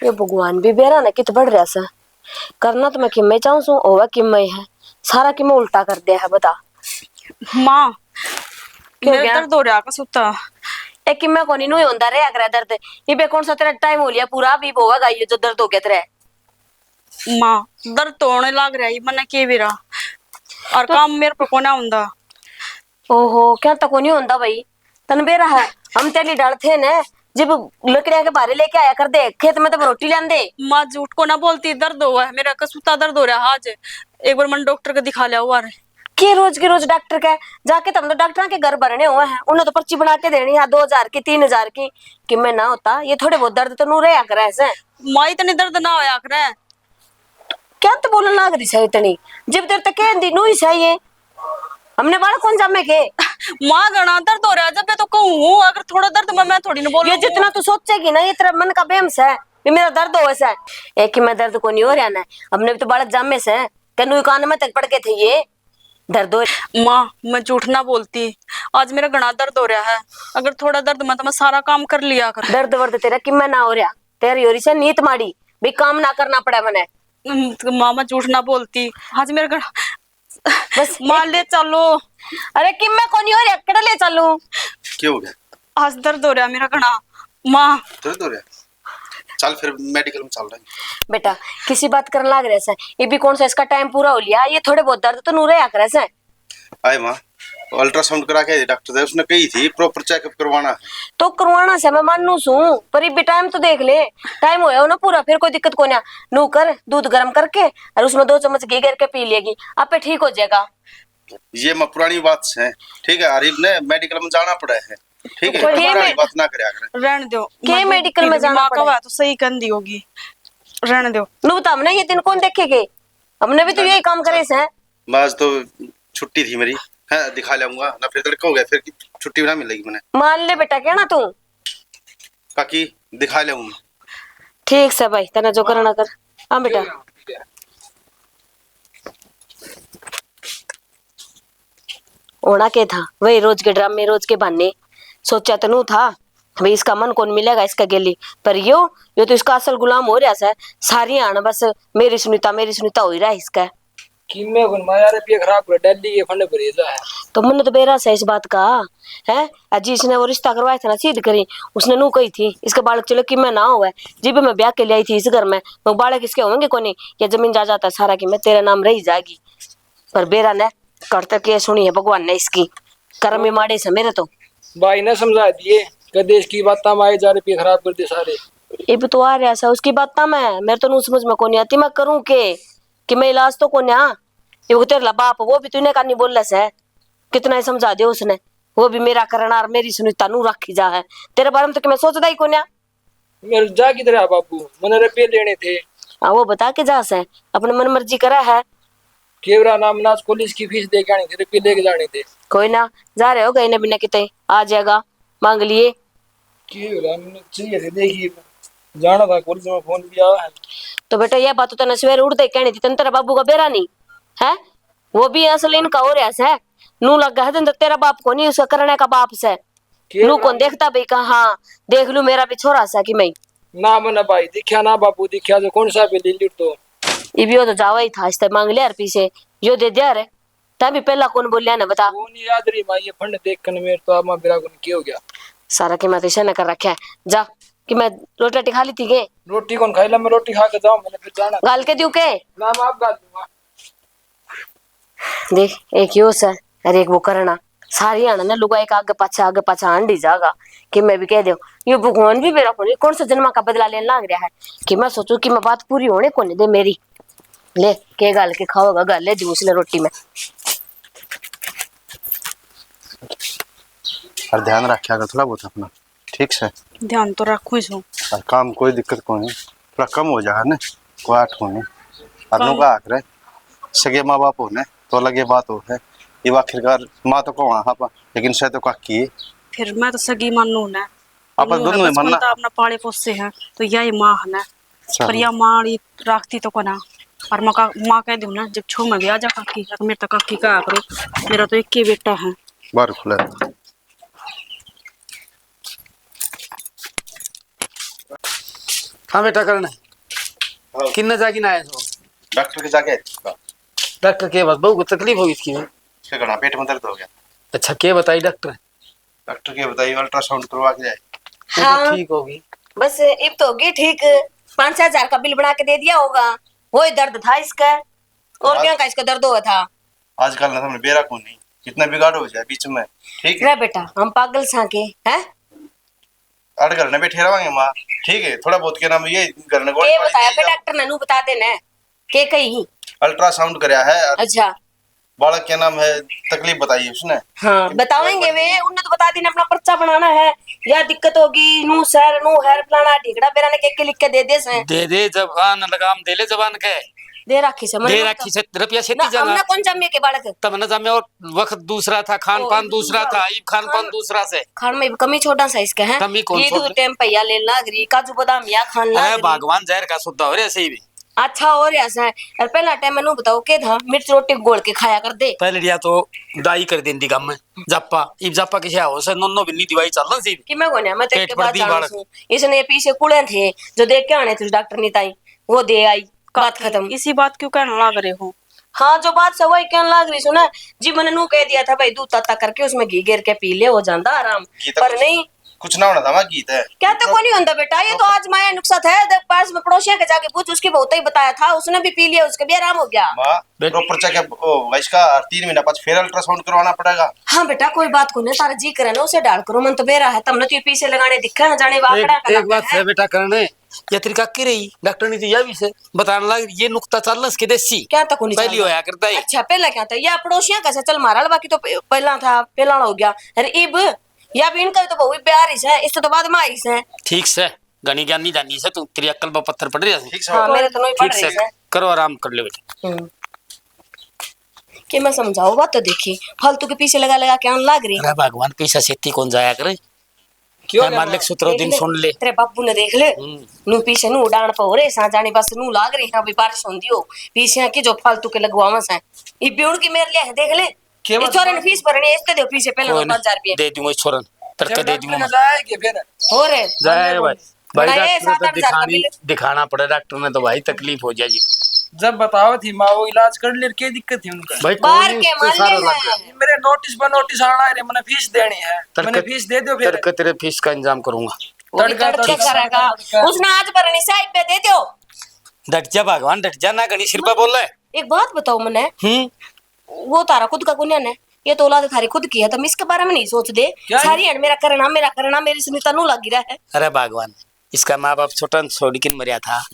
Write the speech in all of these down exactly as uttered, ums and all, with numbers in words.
ये भगवान भी बेरा ना कित बढ़ रहा सा। करना तो मैं किम्मे चाहूँ सू, होवा किम्मे है। सारा किम्मे उल्टा कर दिया है, बता। माँ, क्यों मेरा गया? दर्द हो रहा, कसूता। ए किम्मे कोनी नु होंदा रे अगर दर्द। इबे कौन सा तेरा टाइम हो लिया पूरा, अभी होगा ये जो दर्द हो गया तेरे। माँ, दर्द तो होने लाग रहा है, मन्ने के बेरा। और तो काम मेरे पे कोना होंदा। ओहो, क्या तो कोनी होंदा भाई। तन बेरा है, हम तेली डाल थे ने, जब लकड़ियां के भारे लेके आया कर दे, खेत में तो रोटी लांदे। माँ, झूठ को ना बोलती, दर्द हुआ है मेरा, कसूता दर्द हो रहा है आज। एक बार मन डॉक्टर को दिखा लिया हुआ रे। के रोज के रोज डॉक्टर के जाके, तुम तो डॉक्टर के घर भरने हुए हैं, उन्हें तो पर्ची बना के देनी है दो हजार की, तीन हजार की। कि मैं ना होता, ये थोड़े बहुत दर्द तो नू रहा करे से। माँ, इतने दर्द ना होया करे। क्या तो बोलने लाग रही है इतनी? जब देर तक कह दी नू ही सही है, हमने बालक कौन जामे के? माँ, घना दर्द हो रहा है, जब मैं तो कहूँ हूँ, अगर थोड़ा दर्द में मैं थोड़ी ना बोलूँ। ये जितना तू सोचेगी ना, ये तेरा मन का बहम से, ये मेरा दर्द हो से। एक ही मैं दर्द को नहीं हो रहा ना, हमने भी तो बालक जामे से, तेनू ही कान में तक पड़ के थे ये दर्द हो। माँ, मैं झूठ ना बोलती, आज मेरा घना दर्द हो रहा है, अगर थोड़ा दर्द में तो मैं सारा काम कर लिया कर। दर्द वर्द तेरा किम्मे ना हो रहा, तेरी हो रही से नीत माड़ी, भी काम ना करना पड़े मने। हम्म, तो माँ, मैं झूठ ना बोलती, आज मेरा घना बस माँ, ले चलो। अरे किम्मे कोनी हो रहा, कड़े ले चलूं? क्या हो गया? आज दर्द हो रहा मेरा घना। माँ। दर्द हो रहा? चल फिर मेडिकल में चल रहे हैं। बेटा, किसी बात करने लाग रहे से? ये भी कौन सा इसका टाइम पूरा हो लिया? ये थोड़े बहुत दर्द तो नू रहा करे से। आए माँ, अल्ट्रासाउंड करा के डॉक्टर ने, उसने कही थी प्रॉपर चेकअप करवाना है। तो करवाना से मैं मानू सू, पर ये भी टाइम तो देख ले, टाइम होया हो ना पूरा, फिर कोई दिक्कत कोन्या। नू कर, दूध गर्म करके और उसमें दो चम्मच घी करके पी लेगी, आपे ठीक हो जाएगा। ये मैं पुरानी बात से, ठीक है, अरे ने मेडिकल में जाना पड़ा है, ठीक है, कोई पुरानी बात ना करया कर। रहने दो। के मेडिकल में जाना पड़ा है? तो सही कहंदी होगी, रहने दो। नु बता, हमने ये दिन कौन देखेगे? हमने भी तो यही काम करे से। मैं आज तो छुट्टी थी मेरी, है, दिखा लाऊंगा ना, फिर तड़का हो गया, फिर छुट्टी ना मिलेगी मैंने। मान ले बेटा, कहना तू। काकी, दिखा ले हूँ। ठीक से भाई, तने जो करना कर। हाँ बेटा। होना के था, वही रोज के ड्रामे, रोज के बहाने। सोचा तो नू था भाई, इसका मन कौन मिलेगा इसका गेली, पर यो, यो तो इसका असल गुलाम हो रहा है। सारी हाण बस मेरी सुनीता, मेरी सुनीता हो ही रहा है इसका। किम्मे गुण माया रुपये खराब कर डाली, ये फंड भरे जा है। तो मन तो बेरा से इस बात का है। अजी, इसने वो रिश्ता करवाया था ना, सीध करी, उसने नू कही थी, इसका बालक चलो किम्मे ना होवे। जिब मैं ब्याह के ले आई थी इस घर में, वो बालक इसके होंगे कोनी, या जमीन जायदाद है सारा की मैं तेरे नाम रही जाएगी। पर बेरा ने कर तक ये सुनी है भगवान ने इसकी, कर्म ही माड़े से मेरे तो। भाई ने समझा दिए, कदे इसकी बात में आए जा, रुपये खराब कर दे सारे। इब तो आ रहा सा उसकी बात में, मेरे तो नू समझ में कोनी आती, मैं करूँ के? कि मैं इलाज तो कोन्या। ये वो तेरा बाप, वो भी तूने कानी बोले से, कितना ही समझा दियो उसने, वो भी मेरा करना और मेरी सुनीता नू राखी जा है। तेरे बारे में तो कि मैं सोचता ही कोन्या। मेरे जा किधर है बाबू, मैंने रुपये लेने थे। हाँ, वो बता के जा से, अपने मन मर्जी करा है। केवरा नाम नाच कॉलेज की फीस दे के आनी थी, रुपये लेके जाने थे। कोई ना, जा रहे हो गए ना बिना किते, आ जाएगा। मांग लिए। के हो रहा, मैंने चाहिए थे, देखिए, जाना था कॉलेज में, फोन भी आया है। तो बेटा, यह बात तो तने सवेरे उठते ही कहनी थी, तने तेरा बाबू का बेरा नहीं है, वो भी असल इनका हो रहा है। नू लग गया है, तेरा बाप को नहीं, उसका करने का बाप से। के नू हो कौन रहा? देखता भाई का, हाँ, देख लू, मेरा भी छोरा सा कि मैं। ना मैंने भाई दिखा, ना बाबू दिखा, जो कौन सा भी ले लूट तो। इब यो तो जावा ही था, इससे मांग लिया यार पीछे, यो दे दिया रे। तै भी पहला कौन बोलिया ना, बता। वो नहीं याद रही माँ, ये फंड देख कर मेरे तो आमा बेरा को नहीं हो गया। सारा की मैं तो इसे न कर रखा है। जा, कि मैं रोटी राटी खा ली थी के? रोटी कौन खाई ला, मैं रोटी खा के जाऊँ, मैंने फिर जाना। गाल के दियो के? ना, मैं आप गाल दूंगा। देख, एक यो से, अरे एक वो करना। सारी हाण ने लुगाई का आगे पाछे, आगे पाछे हांडी जागा। कि मैं भी कह दो, यो भगवान भी मेरा कोनी, कौन सा जन्मा का बदला लेने लाग रहा है? कि मैं सोचू कि मैं बात पूरी होने कोनी दे मेरी। ले, के गाल के खाओगा, गाल ले जूस ले रोटी में। और ध्यान रखा कर थोड़ा बहुत अपना, ठीक से? ध्यान तो रखूं ही छूं। और काम कोई दिक्कत को नहीं, थोड़ा कम हो जा है ना, कोई आठ को नहीं। और काम नुका आखिर सगे माँ बाप होने तो अलग ही बात हो है। ये आखिरकार माँ तो कौन आप, लेकिन सह तो काकी है। फिर मैं तो सगी मानू ना। आप दोनों ही मानना। तो अपना पाले पोसे हैं, तो यही माँ है ना। अच्छा। पर या माँ वाली राखती तो कोना। और माँ का, माँ कह दूँ ना, जब छो में भी आ जा काकी, मेरे तो काकी कहा करो, मेरा तो एक ही बेटा है। बाहर खुला है। हाँ बेटा, करना है। हाँ। किन्ना जाके ना आया सो? डॉक्टर के जाके आया इसका। डॉक्टर के बस बहू को तकलीफ होगी इसकी। इसका घना पेट में दर्द हो गया। अच्छा, के बताई डॉक्टर? डॉक्टर के बताई, अल्ट्रासाउंड करवा के जाए। वो तो हाँ। ठीक होगी। बस इब तो होगी ठीक। पाँच छह हजार का बिल बना के दे दिया होगा। वही दर्द था इसका। और हाँ। क्या का इसका दर्द हुआ था? आजकल ना हमने बेरा को नहीं, कितना बिगाड़ हो जाए बीच में। ठीक है। रे बेटा, हम पागल सा के, हैं? अड़ घर ने बैठे रवांगे माँ। ठीक है, थोड़ा बहुत के नाम ये घर ने गोली ये पाड़ी बताया दी फिर जाओ। डॉक्टर ने नू बता देना है। के कही? अल्ट्रासाउंड करया है। अच्छा। बालक के नाम है, तकलीफ बताई उसने। हाँ, बताएंगे वे, उनने तो बता देना अपना पर्चा बनाना है। या दिक्कत होगी, नू सर, नू हर फलाना ढिकड़ा बेरा ने के, के लिख के दे दे से। दे दे, जबान लगाम दे ले जबान के। दे राखी से, दे राखी से, रुपया सेती ना, जाना। हमने कौन जमे के बालक? तब न जमे और वक्त दूसरा था, खान पान दूसरा था, इब खान पान दूसरा से। खान में कमी छोड़ा सा इसका है। कमी कौन ये दो छोड़? टाइम पैया ले लाग रही, काजू बादाम या खान लाग अरे रही। भगवान, जहर का सौदा हो रहा सही भी। अच्छा हो रहा से। और पहला टाइम मैंने बताओ के था, मिर्च रोटी घोल के खाया कर दे। पहले लिया तो दाई कर देंदी काम में जापा, इब जापा किसे हो से नोनो बिन्नी दिवाई चल रहा सी। कि मैं कोन्या, मैं तो पेट एक पर बात दी जानू बालक। सूं। इसने पीछे कुड़े थे, जो देख के आने थे डॉक्टर नी ताई, वो दे आई। बात काकी, खत्म। इसी बात क्यों कहने लाग रहे हो? हाँ, जो बात से वही कहने लाग रही सु ना। जी, मैंने नू कह दिया था, भाई, दूध ताता करके उसमें घी गेर के पी ले, हो जाता आराम। घी तो पर कुछ, नहीं। कुछ ना होना था माँ, घी तो। क्या तो कोनी होता बेटा, ये तो आजमाया नुस्खा था। देख, पास में पड़ोसिया के जाके पूछ, उसकी बहू तो ही बताया था, उसने भी पी लिया, उसके भी आराम हो गया। माँ, बेट- प्रॉपर चेकअप होगा इसका, और तीन महीना बाद फिर अल्ट्रासाउंड करवाना पड़ेगा। हाँ बेटा, कोई बात कोनी, तारा जी करे ना उसे डाल करो, मन तो बेरा है, तमने तो ये पीछे लगाने दिखे ना जाने, एक, वाकड़ा का एक बात है। है बेटा, करने ये तेरी काकी रही, डॉक्टर ने तो यह भी से बताने लग, ये नुक्ता चल रहा इसके देसी। क्या तक होनी पहली चाहिए? होया करता है। अच्छा, पहला क्या था? या पड़ोसियां का सा चल मारा, बाकी तो प-, पहला था, पहला हो गया। अरे इब, या भी इनका तो बहुत प्यार ही से, इससे तो बाद में आई से। ठीक से, घनी ज्ञानी जानी से तू, तेरी अक्ल पर पत्थर पड़ रहा है। ठीक से। हाँ, मेरे तो नहीं पड़ ठीक रही से, से। करो आराम कर ले बेटा। हम्म। कि मैं समझाओ बात तो देखी, फालतू के पीछे लगा लगा के आन लाग रही। अरे भगवान, पीछे सेती कौन जाया करे। क्यों ए रे मालिक, माँ? सुतरो देख दिन ले, सुन ले। तेरे बाबू ने देख ले। हम्म। नू पीछे नू उड़ान पे हो रे, सा जाने बस नू लाग रही है, अभी बारिश होंदी हो। पीछे की जो फालतू के लगवावा से। ये ब्यूड़ की मेरे लिए है, देख ले। के इस बात छोरे ने फीस भरनी है, इससे दो पीछे पहले कोई दो पाँच हजार रुपये। दे दूंगा इस छोरे ने, तड़के जब दे डॉक्टर दूंगा। ने जाए कि फिर? हो रे। जाए भाई। भाई, बड़ा ये डॉक्टर ने तो सात आठ हजार का दिखानी, बिल। दिखाना पड़े डॉक्टर ने तो भाई, तकलीफ हो जाएगी। जब बताओ थी माँ, वो इलाज कर ले, क्या दिक्कत थी उनका? भाई, बाहर कौन के इससे माले सारो लग हैं। गया? मेरे नोटिस पर नोटिस आना है रे, मैंने फीस देनी है, तड़के, मैंने फीस दे दो फिर। तड़के तेरे फीस का इंतजाम करूंगा। वो भी तड़का, तड़के तड़का, करेगा। तड़का। उसने आज भरनी से, आज पे दे दो। डट जा भगवान, डट जा ना, घणी सिर पे बोल रहा है। एक बात बताओ मने, हम्म। वो तारा खुद का कोन्या ने, ये तो औलाद थारी खुद की है, तुम इसके बारे में नहीं सोच दे। क्या? सारी हंड मेरा करना, मेरा करना, मेरी सुनीता नू लागी रहा है। अरे भगवान, इसका माँ बाप छोटा न छोड़ के मरया था,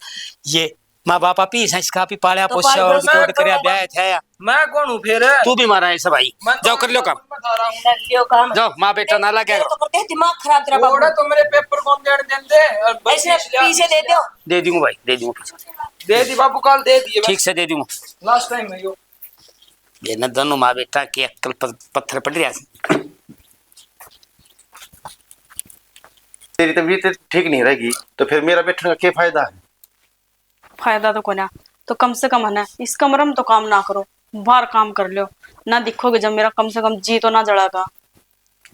ये माँ बाप आप ही हैं, इसका आप ही पालया तो पोसया पाल और पोसा रिकॉर्ड करया, ब्याह है। मैं कौन हूँ फिर? तू भी मारा ऐसा भाई। मैं जाओ, कर लो काम। मैं थारा हूँ। कर लियो काम। जाओ, माँ बेटा ना लगे। तेरे तो करते हैं दिमाग खराब तेरा बाबू। ओड़ा तो मेरे पेपर कौन देने देंदे? और बस ऐसे पीछे दे दो। दे दूंगा भाई, दे दूंगा। दे दी बाबू, कल दे दिए। ठीक से दे दूंगा। लास्ट टाइम है यो। ये ना दोनों माँ बेटा की अक्ल प-, पत्थर पड़ रहा है। तेरी तबीयत ठीक नहीं रहेगी तो फिर मेरा बैठने का क्या फायदा है? फायदा तो कोना, तो कम से कम है ना, इस कमरे में तो काम ना करो, बाहर काम कर लो ना, दिखोगे जब मेरा कम से कम जी तो ना जलागा।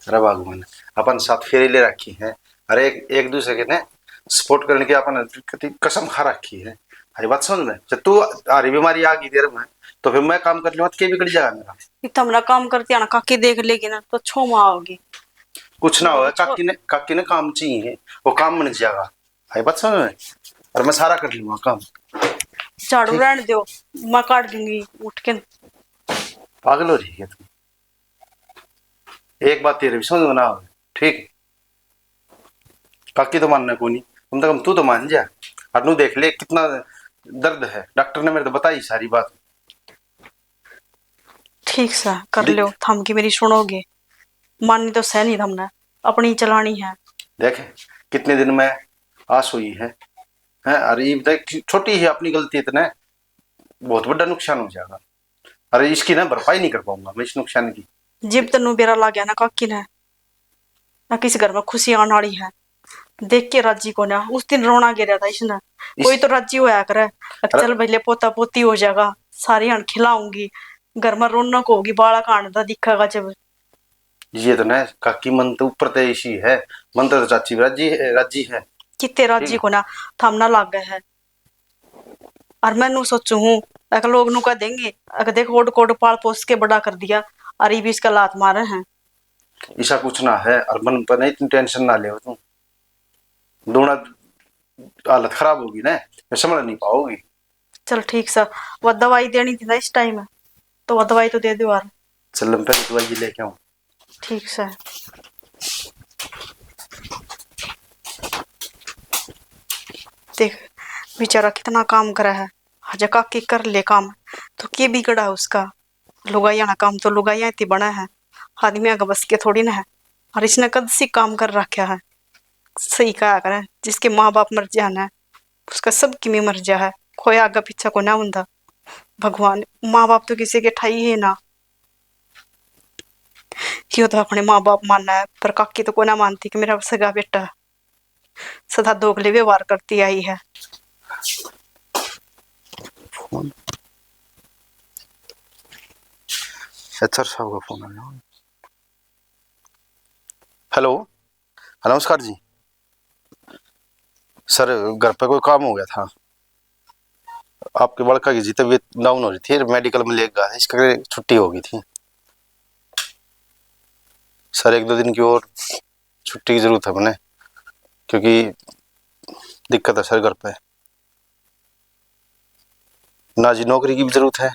अरे भगवान, अपन साथ फेरे ले रखी है, अरे एक, एक दूसरे के ने सपोर्ट करने की अपन कति कसम खा रखी है। हरी बात समझ में, जब तू हरी बीमारी आ गई देर में, तो फिर मैं काम कर लूंगा तो क्या बिगड़ जाएगा मेरा? ये तो हमारा काम करती है ना, काकी देख लेगी ना तो छो माँ होगी। कुछ ना होगा, काकी ने, काकी ने काम चाहिए, वो काम बन जाएगा। आई बात समझ में? और मैं सारा कर लूंगा काम। झाड़ू ठीक। रहने दो, मैं काट दूंगी उठ के। पागल हो रही है तू। एक बात तेरे भी समझ में ना आवे, ठीक? काकी तो मानना कोनी, कम से कम तू तो मान जा। और नू देख ले कितना दर्द है, डॉक्टर ने मेरे तो बताई सारी बात। ठीक सा कर दे- लो, थम की मेरी सुनोगे? माननी तो सै नहीं थमने, अपनी चलानी है। देख, कितने दिन में आस हुई है, हैं? अरे, ये देख, छोटी ही अपनी गलती इतने, बहुत बड़ा नुकसान हो जाएगा। अरे, इसकी ना भरपाई नहीं कर पाऊंगा मैं, इस नुकसान की। जिब तन्नू बेरा लाग गया ना काकी ने, ना किस घर में खुशी आने वाली है, देख के राजी को ना। उस दिन रोना गिरा था इसने, इस- कोई तो राजी होया करे। अरे- चल भले पोता पोती हो जाएगा, सारी हन खिलाऊंगी, घर में रौनक होगी, बालक आने का दिखेगा जब। ये तो ना काकी, मन तो ऊपर ते इसी है, मन तो चाची भी राजी है, राजी है। किते राजी कोना, थाम ना लागे है। और मैं नू सोचू हूँ, अक लोग नू कह देंगे, अक देख, ओड कोड पाल पोस के बड़ा कर दिया, और ये भी इसका लात मारे हैं। ऐसा कुछ ना है, और मन पर नहीं, तुम टेंशन ना ले तू। दोनों हालत खराब होगी ना, फिर संभल नहीं पाओगी। चल ठीक सा, वो दवाई देनी थी ना इस टाइम, तो वो दवाई तो दे दो यार। चल, मैं पहले दवाई लेके आऊँ। ठीक सा। देख, बेचारा कितना काम करा है, हजे काकी कर ले काम, तो के बिगड़ा है उसका? लुगाइयां ना काम तो लुगाइयां ही बना है, आदमियां का बस के थोड़ी ना है। और इसने कद सी काम कर रखा है। सही कहा करे, जिसके माँ बाप मर जा ना, उसका सब किमी मर जा है, कोई आगे पीछे को ना होंदा। भगवान, माँ बाप तो किसी के ठाई है ना। यो तो अपने माँ बाप माना है, पर काकी तो कोना मानती कि मेरा सगा बेटा है। सदा दोगले व्यवहार करती आई है। फोन, एचआर साहब का फोन आया। हेलो, हाँ, नमस्कार जी। सर, घर पे कोई काम हो गया था। आपके बालका की जी तबीयत डाउन हो रही थी, मेडिकल में लेके गया था, इसका छुट्टी हो गई थी। सर, एक दो दिन की और छुट्टी की जरूरत है मैंने, क्योंकि दिक्कत है सर घर पे। ना जी नौकरी की भी जरूरत है,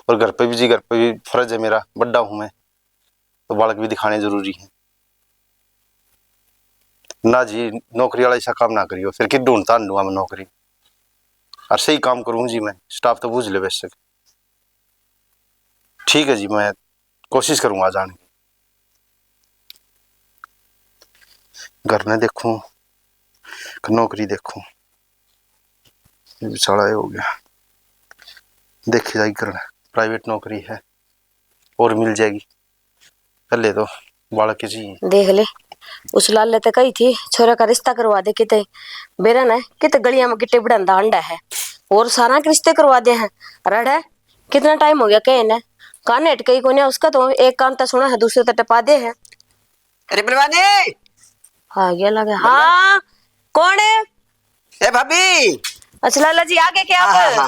और घर पे भी जी, घर पे भी फर्ज है मेरा, बड्डा हूँ मैं, तो बालक भी दिखाने जरूरी है। ना जी, नौकरी वाला ऐसा काम ना करियो, फिर कित ढूंढता ढूंढूंगा मैं नौकरी। और सही काम करूँ जी मैं, स्टाफ तो बूझ ले बेशक। ठीक है जी, मैं कोशिश करूंगा आ जाने की। घर ने देखूं कि नौकरी देखूं, ये भी साला ये हो गया। देखी जाएगी घर, प्राइवेट नौकरी है और मिल जाएगी। कर ले तो, बालक की चाहिए। देख ले, उस लाले ते कही थी, छोरे का रिश्ता करवा दे किते। बेरा ने किते गलियां में गिट्टे बढ़ांदा हांडा है, और सारा के रिश्ते करवा दे हैं। रड़ है, कितना टाइम हो गया कहे ने, कान हट के ही कोन्या उसका, तो एक कान ते सुना है, दूसरे ते टपा दे है। अरे बलवानी! आ गया लगे। बलवानी! हाँ, कौन है? ए भाभी! अच्छा लाला जी, आ गए क्या आप? हाँ, हाँ, हाँ।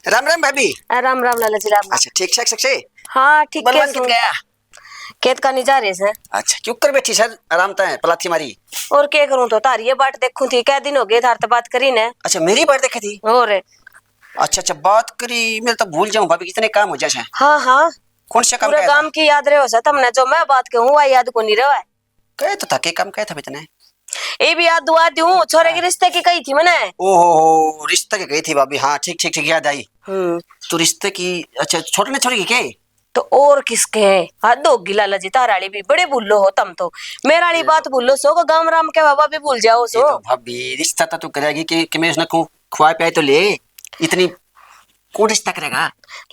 राम राम भाभी। आ, राम राम लाला जी, राम राम। अच्छा, ठीक ठाक सकसे? हाँ, ठीक। बलवान कित गया? खेत का नहीं जा रहे सर। अच्छा, क्यों कर बैठी सर, आराम तै पलाथी मारी? और क्या करूं, तो तारी ये बाट देखूं थी, क्या दिन हो गए थार ते बात करी ने। अच्छा, मेरी बाट देखी थी? और? अच्छा, अच्छा, बात करी, मैं तो भूल जाऊं भाभी, कितने काम हो जाए। हाँ, हाँ। कौन सा काम पूरे काम की याद रहे हो सर तुमने, जो मैं बात कहूँ, वह याद को नहीं रहा है। कहे तो था, के काम कहे था इतने? ये भी याद दुआ दूं, छोरे के रिश्ते की कही थी मैंने। ओहो, रिश्ते की कही थी भाभी, हाँ, ठीक, ठीक, ठीक, याद आई। हम्म। तो रिश्ते की, अच्छा, छोटे ने छोरे की के? तो और किसके? हद होगी लाला जी, तारा आली भी बड़े भूलो हो तम तो। मेरा आली बात भूलो सो, को गाम राम के बाबा भी भूल जाओ सो। तो भाभी, रिश्ता तो तू करेगी कि, कि मैं उसने खु-, खुआ पिया तो ले, इतनी कौन रिश्ता करेगा?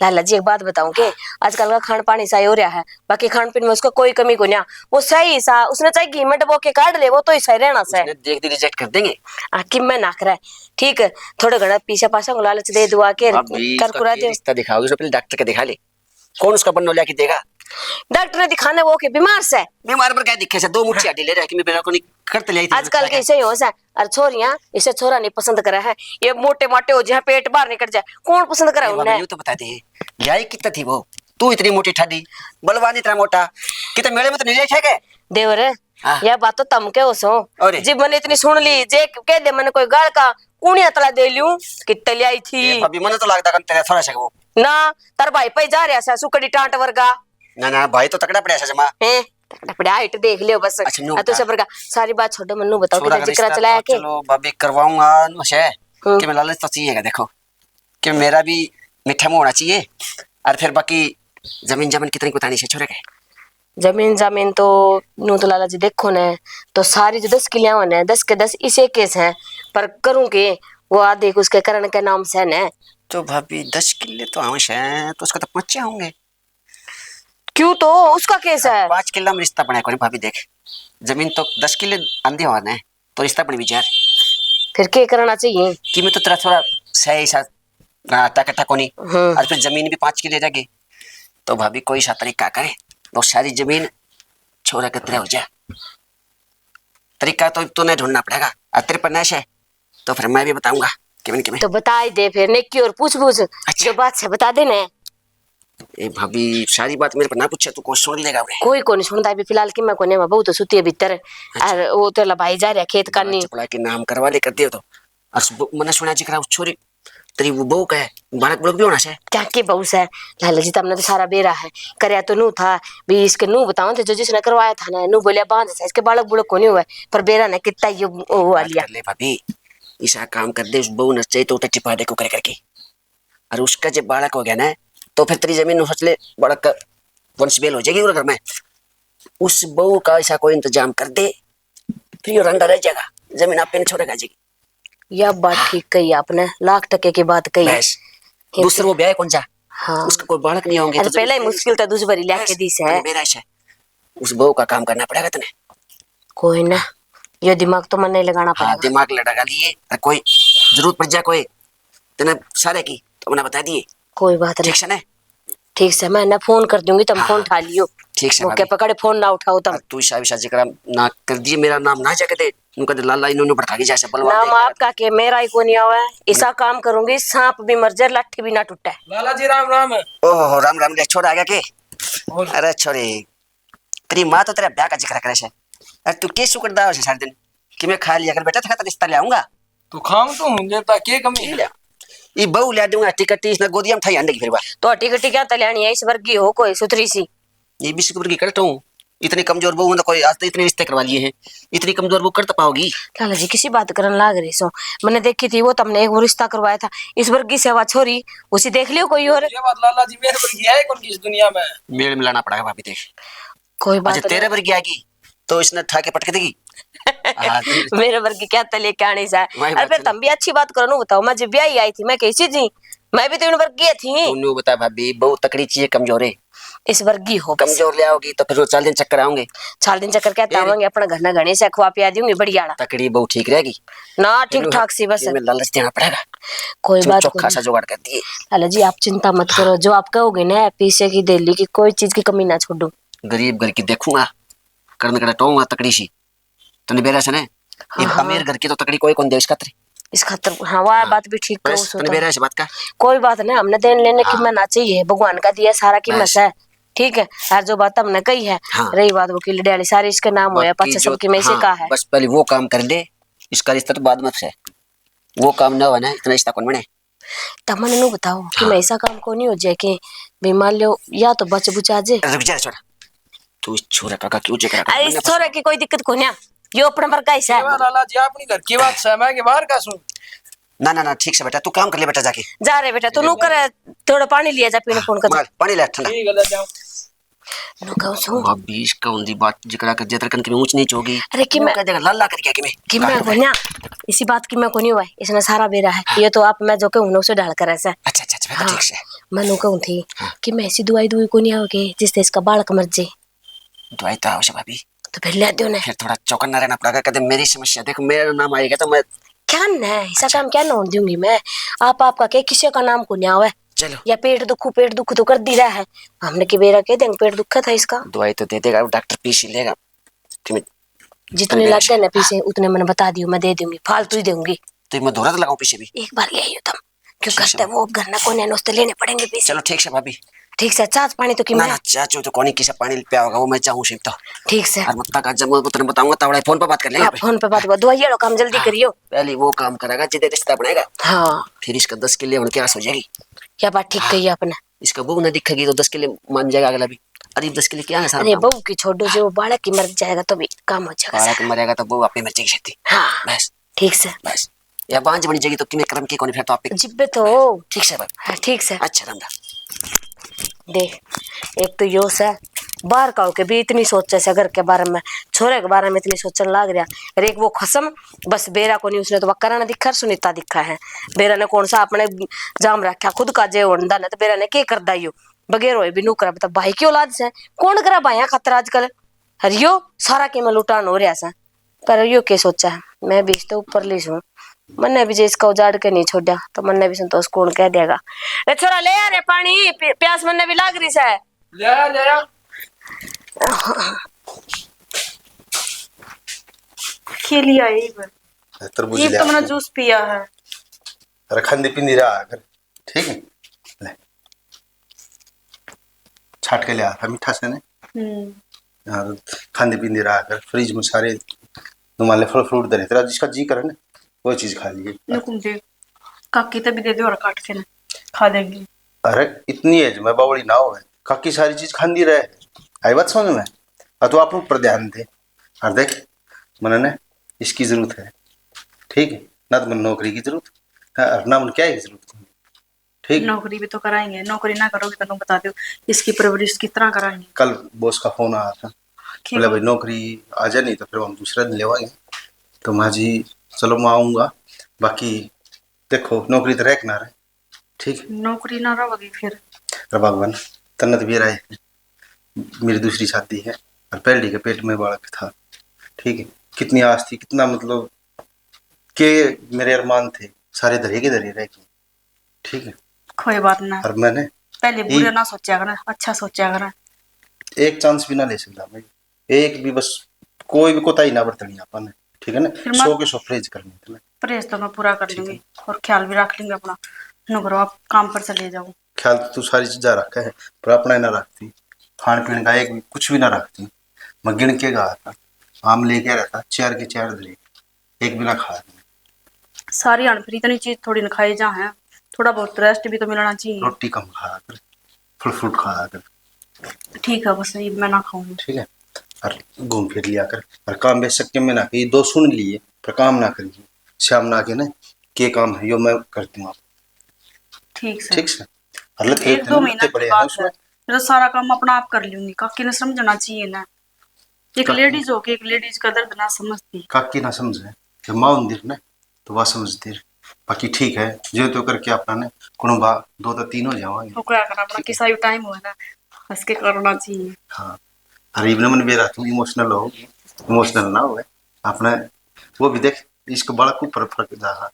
लाला जी, एक बात बताऊं के, आजकल का खान पान ऐसा ही हो रहा है, बाकी खान पीन में उसका कोई कमी को नहीं। वो सही सा, उसने चाहे घी में डबो के काट ले, वो तो ऐसा ही रहना से। उसने देख दी, रिजेक्ट कर देंगे। आ, कि मैं ना करे, ठीक है, थोड़ा घना पीछे पासा को लालच दे दुआ के, भाभी, कर इसका कुरा के दे। रिश्ता दिखाओ, उसने पहले डॉक्टर के दिखा ले। कौन उसका बन्नो लिया के देगा? डॉक्टर ने दिखाने वो के बीमार से। बीमार पर क्या दिखे से? दो मुट्ठी हड्डी ले रहा है कि मैं बेरा को नहीं करते ले आई थी आजकल के। इसे ही हो से। और छोरियां इसे छोरा नहीं पसंद करे है। ये मोटे माटे हो जाए, पेट बाहर निकल जाए, कौन पसंद करे उन्हें? यूं तो बता दे, ल्याई कितना थी वो? तू इतनी मोटी ठाडी, बलवान इतना मोटा, कितने मेले में तो नहीं देखे के? देवर, हाँ। यह बात तो तम के हो सो। अरे। जी मैंने इतनी सुन ली, जे कह दे मैंने कोई गाल का, कुणिया तला दे लियूं, कितने ल्याई थी? ए, भाभी, मने तो लगता कन तेरा थोड़ा सा वो। ना, तार भाई पे जा रहा सा, सुकड़ी टांट वर्गा। ना, ना, भाई तो तकड़ा पड़ा सा जमा। हैं? तकड़ा पड़ा, हाइट देख लियो बस। अच्छा, न्यू आ, तो बता। सबर का, सारी बात छोड़ो, मन्नू बताओ, छोरा किधर का जिक्र रिश्ता चलाया तो के? चलो, भाभी, करवाऊंगा, न्यू से। हम्म। कि मैं लालच तो चाहिएगा, देखो, कि मेरा भी मीठा मुंह होना चाहिए, और फिर बाकी जमीन, जमीन कितनी कुतानी से छोरे के? जमीन, जमीन तो न्यू तो लाला जी देखो ने, तो सारी जो दस किलियां हो ने, दस के दस इसे केस हैं, पर करूं के, वो आधे उसके करण के नाम से ने। तो भाभी, दस किले तो हम से, तो उसका तो पाँचे होंगे। क्यों, तो उसका केस है? पाँच किला में रिश्ता बना कोनी भाभी, देख, जमीन तो दस किले आंधी हवा ने, तो रिश्ता बन भी जा। फिर के करना चाहिए? कि मैं तो तेरा थोड़ा सही सा, हाँ, ताकत कोनी। हम्म। और फिर जमीन भी पाँच किले रह गई, तो भाभी कोई सा तरीका करे, वो सारी जमीन छोरा के तरह हो जा। तरीका तो तूने ढूंढना पड़ेगा। और तेरे पर नशे, तो फिर मैं भी बताऊंगा किमें किमें। तो बता ही दे फिर, नेकी और पूछ बूझ। अच्छा। जो बात से बता दे ना। ए भाभी, सारी बात मेरे पर ना पूछे, तू कौन सुन लेगा उन्हें? कोई कौन सुनता है अभी फिलहाल, कि मैं कोने में, बहू तो सुती है भीतर। अच्छा। और वो तेरा भाई जा रहा खेत कानी। चपला के नाम करवा ले कर दियो तो। और सु-, मैंने सुना जिक्र उस छोरी, तेरी वो बहू का है, बालक बुलक भी होना से। क्या के बहू से? लाला जी, तमने तो सारा बेरा है। करया तो नू था, भी इसके नू बताओ थे, जो जिसने करवाया था ना, नू बोलिया बांध से, इसके बालक बुलक कोनी हुआ है, पर बेरा ने कितना ये वो हुआ बात लिया। कर ले भाभी, ऐसा काम कर दे, उस बहू ने चाहिए तो उठे टिपा दे को कर करके। और उसका जब बालक हो गया ना, तो फिर तेरी जमीन सोच ले, बालक का वंश बेल हो जाएगी उस घर में। उस बहू का ऐसा कोई इंतजाम कर दे, फिर ये रंडा रह जाएगा, जमीन आप पे नहीं छोड़ेगा जी। यह बात ठीक कही आपने, लाख टके की बात कही। बस, ये दूसरे तो वो ब्याह कौन जा? हाँ। उसका कोई बालक नहीं होंगे अरे तो पहले ही जरूर मुश्किल तो दूसरी बारी लिया के बस, दी से। अरे मेरा ऐसा है, उस बहू का काम करना पड़ेगा तने। कोई ना, ये दिमाग तो मन नहीं लगाना हाँ, पड़ेगा। दिमाग लगा लिए, अरे कोई जरूरत पड़ जा कोई तने सारे की, तो मैंने बता दिए। कोई बात नहीं। ठीक से ना? ठीक से, मैं ना फोन कर दूंगी, तुम हाँ, फोन उठा लियो। ठीक से मौके भाभी। पकड़े फोन ना उठाओ तुम। तू ईशा विशा जिक्र ना कर दिए, मेरा नाम ना जाके दे, उनका दे लाला इन्होंने भड़का के जैसे बलवा नाम दे। आपका के मेरा ही कोनी आवे, ऐसा काम करूंगी, सांप भी मर जाए, लाठी भी ना टूटे। लाला जी राम राम। ओहो, राम राम, ले छोरा आ गया के? बोल। अरे छोरे, तेरी माँ तो तेरा ब्याह का जिक्र करे से। अरे तू के सुकड़दा हो से सारे दिन? कि मैं खा लिया कर बेटा, तेरा रिश्ता ले आऊंगा। तो खाऊं तो हूं, देता के कमी है? ले। ई बहू ले दूंगा, टिकट इसने गोदिया में थाई अंडे की फिर बार। तो टिकट क्या तल्याणी है, इस वर्गी हो कोई सुथरी सी। ये बीस वर्गी करता हूँ, इतनी कमजोर बहू, मतलब कोई आज तो इतने रिश्ते करवा लिए हैं, इतनी कमजोर बहू कर तो पाओगी? लाला जी किसी बात करन लाग रही सो, मैंने देखी थी वो तुमने एक वो रिश्ता करवाया था, इस वर्गी से वा छोरी, उसी देख लियो कोई और। ये बात लाला जी मेरे वर्गी है कौन की इस दुनिया में? मेल मिलाना पड़ेगा भाभी, देख। कोई बात अच्छा, नहीं। तेरे वर्गी आएगी तो इसने ठा के पटक देगी। हाँ, तो मेरे वर्गी क्या तले क्या नहीं सा। वही अरे बात फिर है ना। तुम भी अच्छी बात करो, नू बताओ, मैं जब ब्याही आई थी, मैं कैसी थी? मैं भी तो इन वर्गी थी। तू न्यू बता भाभी, बहुत तकड़ी चीज है, कमजोर है। इस वर्गी हो बस। कमजोर ले आओगी तो फिर वो चार दिन चक्कर आऊंगे। चार दिन चक्कर क्या फिर? आवांगे, अपना घर ना घने से खुआ पिया दूंगी, बढ़िया ना। तकड़ी बहू ठीक रहेगी। ना, ठीक ठाक सी बस। मैं लालच देना पड़ेगा। कोई तू बात चोखा कोनी। सा जुगाड़ कर दिए। लाला जी, आप चिंता मत करो, जो आप कहोगे ना, पीसे की, देली की, कोई चीज की कमी ना छोड़ू। गरीब घर की देखूंगा, करण कड़ा टोऊंगा तकड़ी सी। तने बेरा से ने, हाँ, ये हाँ। अमीर घर की तो तकड़ी कोई कौन दे इस खातर। इस खातर, हाँ, वह हाँ। बात भी ठीक बस, कहो तने बेरा से बात का। कोई बात नहीं, हमने देन लेने की हाँ। मैं ना चाहिए, भगवान का दिया सारा की बस। मैं से, ठीक है। और जो बात हमने कही है, हाँ। रही बात वो की लड़ियाली, सारी इसके नाम होया, बाकी पाछे जो, सबकी मैं इसे हाँ, कहा है। बस पहले वो काम कर ले, इसका रिश्ता तो बाद में से। वो काम ना हो ना, इतना रिश्ता कौन बने? तमन नु बताओ कि हाँ। मैं ऐसा काम को नहीं हो जाए कि भी मान लो या तो बच बुचा जे। रुक जा छोरा, तू इस छोरा का, का क्यों जिक्र कर? अरे, इस छोरा की कोई दिक्कत को नहीं, यो अपने पर का ही से। लाला जी, अपनी घर की बात से, मैं के बाहर का सूं। ना, ना, ना, ठीक से बेटा, तू काम कर ले बेटा जाके। जा रे बेटा, तू नु कर, थोड़ा पानी लिया जा पीने हाँ, फोन कर। मार, पानी ले ठंडा। ठीक है, ले जाऊं। नु कहूं सू। भाभी, इसका उंदी बात जिक्रा कर दिया, तेरे कन की ऊंच नीच होगी। अरे, कि मैं कह देगा, लाला कर गया कि मैं? कि मैं कोन्या, इसी बात की मैं कोनी हुआ है, इसने सारा बेरा है। हाँ। ये तो आप, मैं जो कहूं ना, उसे ढाल कर ऐसा। अच्छा, अच्छा, अच्छा, हाँ। ठीक से। मैं नु कहूं थी हाँ। कि मैं ऐसी दवाई दुई कोनी आओगे, जिससे इसका बालक मर जाए। दवाई तो आओ से भाभी। तो फिर ले दो ना। फिर थोड़ा चौकन्ना रहना पड़ेगा, कहते मेरी समस्या, देख, मेरा नाम आएगा तो मैं क्या न है, ऐसा अच्छा। काम क्या न होने दूंगी मैं। आप, आपका के किसी का नाम को नहीं आवे। चलो। या पेट दुखू, पेट दुखू तो कर दी रहा है। हमने के बेरा कह देंगे पेट दुखा था इसका। दवाई तो दे देगा, डॉक्टर पीसी लेगा। कि मैं जितने अरे लग गए ना पीसे, हाँ। उतने मैंने बता दियो, मैं दे दूंगी, फालतू ही दूंगी। तो मैं धोरा तो लगाऊं पीसे भी? एक बार ले आइयो तुम। क्यों ठीक करते है। वो अब घर ना कोने, उससे लेने पड़ेंगे पीसे। चलो ठीक से भाभी। ठीक से, चाच पानी तो की ना, मैं ना, चाचू तो कोनी किसे पानी पिया होगा, वो मैं चाहूँ सिर्फ तो। ठीक से। और मत्ता का जब मैं तेरे बताऊंगा, तावड़ा फोन पे बात कर लेंगे हाँ, आप। फोन पे बात कर, दवाई वाला काम जल्दी हाँ, करियो। पहले वो काम करेगा, जिदे रिश्ता बनेगा। हाँ। फिर इसका दस किले होने की आस हो जाएगी। क्या बात ठीक हाँ। कही आपने। इसका बहू ना दिखेगी तो दस किले मान जाएगा अगला भी। अरे दस किले क्या है सारा अरे काम? बहू की छोड़ो, जो बालक ही मर जाएगा तो भी काम हो जाएगा बालक सारा। मरेगा तो बहू आपे मर जाएगी छेती। हाँ। बस। ठीक से। बस। या बांझ बन जाएगी तो किमें कर्म की कोनी फिर तो आपे। जिब्बे तो। ठीक से भाई। हाँ, ठीक से। अच्छा राम राम। देख, एक तो यो से, बाहर का होके भी इतनी सोचे से घर के बारे में, छोरे के बारे में इतनी सोचने लाग रहा। अरे एक वो खसम, बस बेरा कोनी, उसने तो वह करण दिखा, सुनीता दिखा है। बेरा ने कौन सा अपने जाम रखा, खुद का जे होंदा ना तो बेरा ने के कर दाइयो। बगैर होए भी नौकरा बता भाई की औलाद से, कौन करा भाइयां खातर आजकल। हरियो सारा के में लुटान हो रहा से। पर यो के सोचा है, मैं भी तो ऊपर ली सूं, मन्ने भी जे इसका उजाड़ के नहीं छोड़ा तो मन्ने भी संतोष कौन कह देगा। ले छोरा ले आ रे पानी, प्यास मन्ने भी लाग रही से। ले आ, ले आ। खेली आई बस। तरबूज ये ले तो मैंने आके। जूस पिया है। अरे खांदी पींदी रहा कर, ठीक है? ले, छाट के ले आया था मीठा से ने। हम्म। और खांदी पींदी रहा कर, फ्रिज में सारे तुम्हारे फल फ्रूट धरे, तेरा जिसका जी करे ना, वो चीज खा लिए। नुकुम दे, काकी तभी दे दे और काट के ना खा देंगे। अरे इतनी एज में बावली ना हो, काकी सारी चीज खांदी रहे, आई बात समझ में? और तू आप ऊपर ध्यान दे। और देख, मैंने ना इसकी जरूरत है, ठीक है? ना तो मैंने नौकरी की जरूरत है और ना मैंने क्या की जरूरत है, ठीक है? नौकरी भी तो कराएंगे, नौकरी ना करोगे तो बता दो, इसकी परवरिश किस तरह कराएंगे? कल बॉस का फोन आया था, बोला भाई नौकरी आ जाए, नहीं तो फिर हम दूसरा दिन लेवाएंगे। तो मैं जी चलो मैं आऊँगा, बाकी देखो नौकरी तो रह के ना रहे, ठीक है? नौकरी ना रहोगी फिर। अरे भगवान, तन्नत भी रहे, मेरी दूसरी शादी है और पहली के पेट में बालक था, ठीक है? कितनी आस थी, कितना मतलब के मेरे अरमान थे, सारे धरे के धरे रह गए, ठीक है? कोई बात ना। और मैंने पहले बुरा ना सोचा करा, अच्छा सोचा करा। एक चांस भी ना ले सकता मैं, एक भी, बस कोई भी कोताही ना बरतनी अपन ने, ठीक है ना? फिर मैं सौ के सौ परहेज करने थे ना। परहेज तो मैं पूरा कर लूंगी और ख्याल भी रख लूंगी अपना। नुकरो आप काम पर चले जाओ। ख्याल तो तू सारी चीजा रखे है, पर अपना ही ना रखती, खान पीन का एक भी, कुछ भी ना रखती। मैं गिन के गया था, आम लेके रहता, चार के चार धरे, एक भी ना खाया। सारी हाण फिर इतनी चीज थोड़ी ना खाई जा है, थोड़ा बहुत रेस्ट भी तो मिलना चाहिए। रोटी कम खाया कर, फल फ्रूट खाया कर। ठीक है, बस ये मैं ना खाऊंगी। ठीक है, और घूम फिर लिया कर, और काम बेशक के मैं ना कही, दो सुन लिए, पर काम ना करिए। शाम ना आके ना, के काम है, यो मैं कर दूंगा। ठीक से। ठीक से। और ले, एक दो महीना की बात है, मैं तो सारा काम अपना आप कर लूंगी, काकी ने समझना चाहिए ना। एक लेडीज होके एक लेडीज का दर्द ना समझती। काकी ना समझे, जब माँ होंदी ना, तो वह समझती। बाकी ठीक है, जो तो करके अपना ने कुणबा दो तो तीन हो जावांगे। तो क्या करना, अपना किसा भी टाइम हो ना, हंस के करना चाहिए। हाँ, और इबन मन बेरा तू इमोशनल हो, इमोशनल ना हो अपने। वो भी देख, इसके बालक ऊपर फर्क जाएगा,